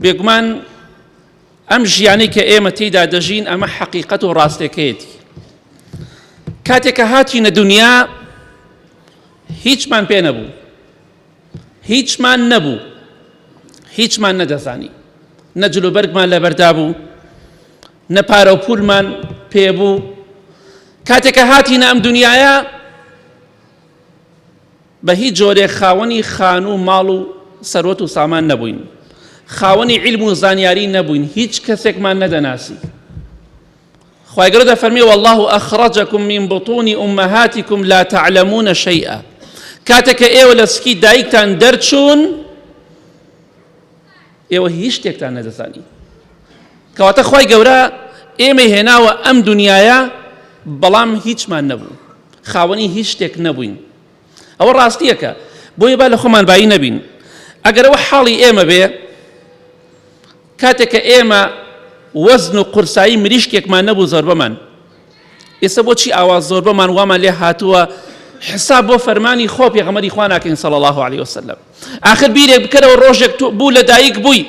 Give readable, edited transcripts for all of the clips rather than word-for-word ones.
بێگومان ئەم ژیانەی کە ئێمە تێیدا دەژین ئەمە حەقیقەت و ڕاستێکەیەتی. کاتێک کە هاتینە دنیا هیچمان پێ نەبوو، هیچمان نەبوو، هیچمان نەدەزانی، نە جلوبەرگمان لەبەردا بوو، نە پارە و پولمان پێ بوو. کاتێک کە هاتینە ئەم دنیاە بە هیچ جۆرێک خاوەنی خانوو و ماڵ و سەروەت و سامان نەبووین، خاوەنی عیلم و زانیاری نەبووین، هیچ کەسێکمان نەدەناسی. خوای گەورە دەفەرمێ واللە اخرجکم من بطون امهاتکم لا تعلمون شیئا کاتێک کە ئێوە لە سکی دایکتان دەرچوون ئێوە هیچ شتێکتان نەدەزانی. کەواتە خوای گەورە ئێمەی هێناوە ئەم دنیایە بەڵام هیچمان نەبوو، خاوەنی هیچ شتێک نەبووین. ئەوە ڕاستیەکە، بۆیە با لە خۆمان بایی نەبین. ئەگەر ئەوە حاڵی ئێمە بێ، کاتێک کە ئێمە وەزن و قورسایی مریشکێکمان نەبوو زۆربەمان، ئێستا بۆچی ئاوا زۆربەمان وامان لێ هاتووە حساب بۆ فەرمانی خۆ پێغەمبەری خوا ناکەین صلی الله علیه وسلم. ئاخر بیرێک بکەرەوە ڕۆژێک تۆ بوو لە دایک بووی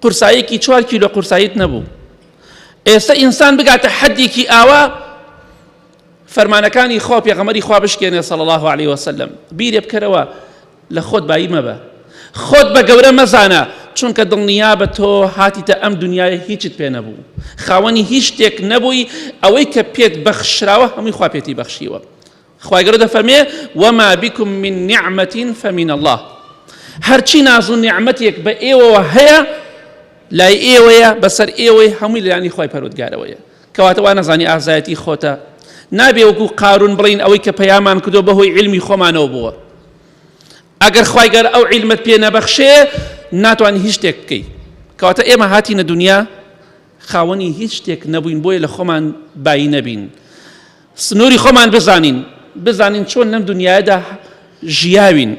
قورساییەکی چوار کیلۆ قورساییت نەبوو. ئێستا ئینسان بگاتە حەدێکی ئاوا فەرمانەکانی خوا پێغەمبەری خوا بشکێنێ صلی الله علیه وسلم. بیرێ بکەرەوە لە خۆت بایی مەبە، خۆت بە گەورە مەزانە، چونکە دڵنیابە تۆ هاتیتە ئەم دنیایە هیچت پێ نەبوو، خاوەنی هیچ شتێک نەبووی، ئەوەی کە پێت بەخشراوە هەمووی خوا پێتی بەخشیوە. خوای گەورە دەفەرمێ وما بكم من نعمة فمن الله، هەرچی ناز و نیعمەتێک بە ئێوەوە هەیە لای ئێوەیە، بەسەر ئێوەی هەمووی لەلایەنی خوای پەروەردگارەوەیە. کەواتە وا نەزانی ئازایەتی خۆتە، نابێ وەکو قارون بڵێین ئەوەی کە پەیامان کردووە بەهۆی عیلمی خۆمانەوە بووە. ئەگەر خوای گەر ئەو عیلمت پێ نەبەخشێ ناتوانانی هیچ شتێک بکەی. کەواتە ئێمە هاتینە دنیا خاوەنی هیچ شتێک نەبووین، بۆیە لە خۆمان بایی نەبین، سنووری خۆمان بزانین، بزانین چۆن لەم دنیادا ژیاوین.